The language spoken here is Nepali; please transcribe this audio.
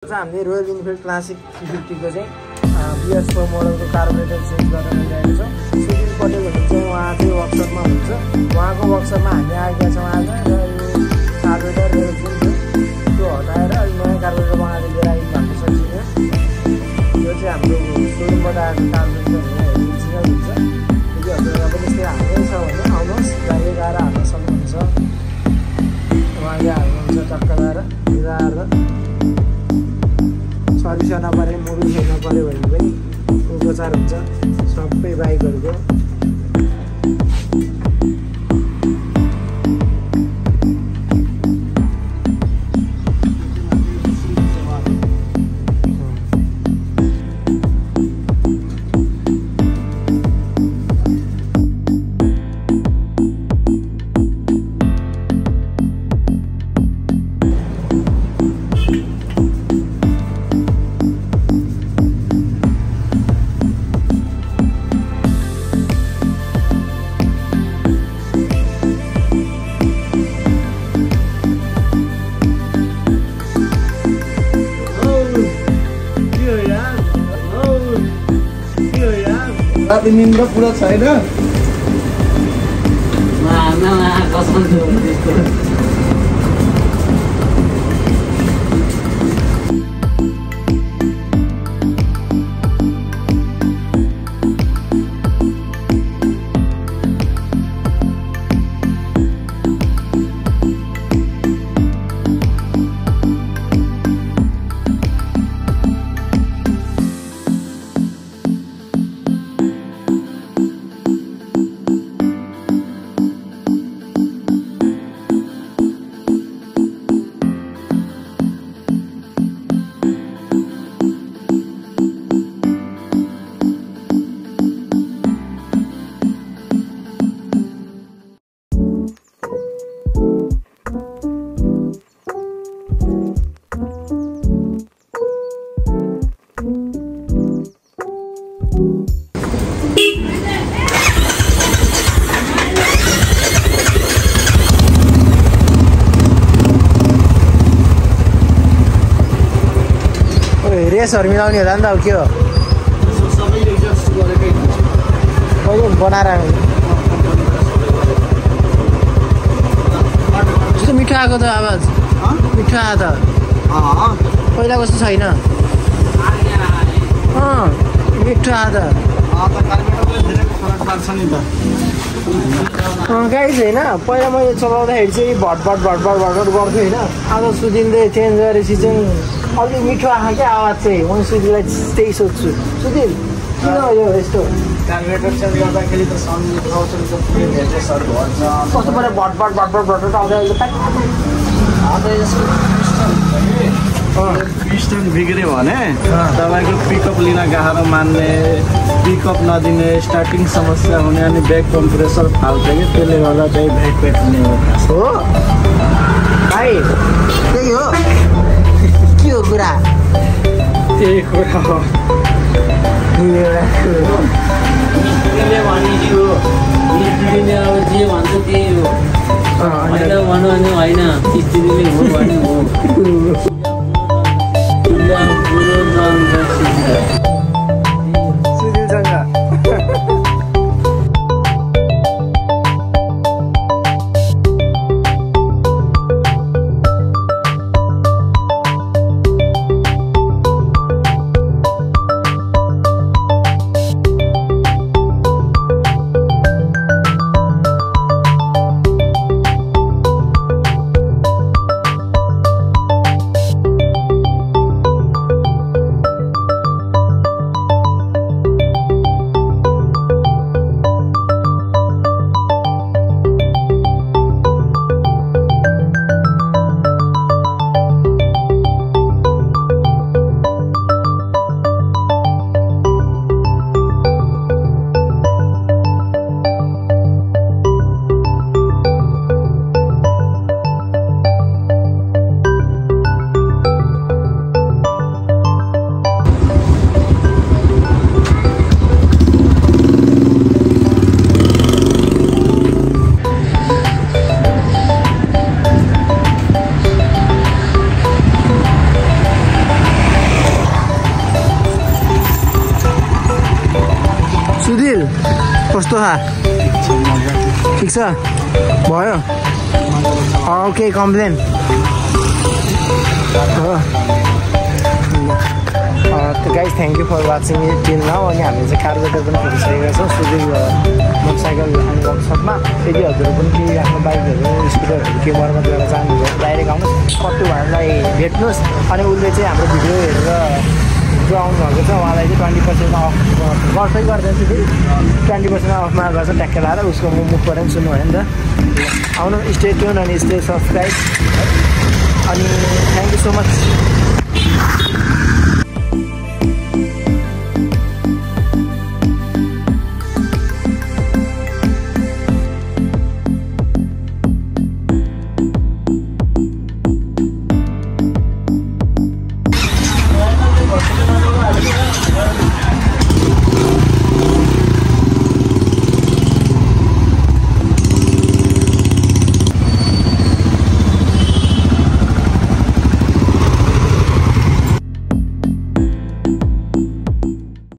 हामीले रोयल इनफिल्ड क्लासिक 350 को चाहिँ BS4 मोडलको कार्बोरेटर चेन्ज गर्न गइरहेको छौँ। सुनिल पटेल चाहिँ उहाँ चाहिँ वर्कसपमा हुन्छ। उहाँको वर्कसपमा हामी आएका छौँ आज र यो कार्बोरेटर त्यो हटाएर अहिले नयाँ कार्बोरेटर उहाँले लिएर आइदिनु भएको छ। यो चाहिँ हाम्रो सोरुमबाट आएको कार्बोरेटर हो, ओरिजिनल हुन्छ। यदि हजुरलाई पनि यस्तै हाल्नै छ भने आउनुहोस्, गाडी गएर हाल्न सक्नुहुन्छ। उहाँले हाल्नुहुन्छ टक्क गएर सर्भिस गर्न पऱ्यो, मोबिल फेर्न पऱ्यो भने पनि उपचार हुन्छ सबै बाइकहरूको। राति निन्द्रा पुरा छैन। रेसहरू मिलाउने होला नि त। अब के हो कहिले बनाएर कस्तो मिठो आएको त आवाज, मिठो आयो त। पहिला कस्तो छैन, मिठो आयो त। गाइज होइन, पहिला मैले चलाउँदाखेरि चाहिँ भटभट गर्थ्यो होइन। आज सुदिनले चेन्ज गरेपछि चाहिँ अलिक मिठो आएको क्या आवाज चाहिँ। म सुदिनलाई त्यही सोध्छु, सुदिन किन यो यस्तो कार्बोरेटर चेन्ज गर्दाखेरि त कस्तो पऱ्यो भटभट आउँदा पिस्टन बिग्रियो भने तपाईँको पिकअप लिन गाह्रो मान्ने, पिकअप नदिने, स्टार्टिङ समस्या हुने, अनि ब्याक कम्प्रेसर फाल्छ कि त्यसले गर्दा चाहिँ ब्याक पेट्ने हो। भाइ त्यही हो, के हो कुरा? त्यही कुरा हो। मिस्त्रीले भनिदियो, मिस्त्रीले अब जे भन्छ त्यही हो, होइन भन्यो भने होइन, मिस्त्रीले हो भने हो। कस्तो छ ठिक छ भयो okay complain guys thank you for watching it till now अनि हामीले चाहिँ कार्बोरेटर पनि खोलिसकेका छौँ सुधुर मोटरसाइकल अनि वर्कसपमा यदि हजुरहरू पनि केही आफ्नो बाइकहरू स्कुटरहरू के मर्मत गरेर चाहनुहुन्छ डाइरेक्ट आउनुहोस् कट्टु भाइलाई भेट्नुहोस् अनि उसले चाहिँ हाम्रो भिडियो हेरेर जो आउनुभएको छ उहाँलाई चाहिँ 20% अफ गर्दै गर्दैन फेरि 20% अफमा गर्छ ट्याक्क लाएर उसको मुखबाट पनि सुन्नु भयो नि त आउनु स्टे ट्युन अनि स्टे सब्सक्राइब अनि थ्याङ्क यू सो मच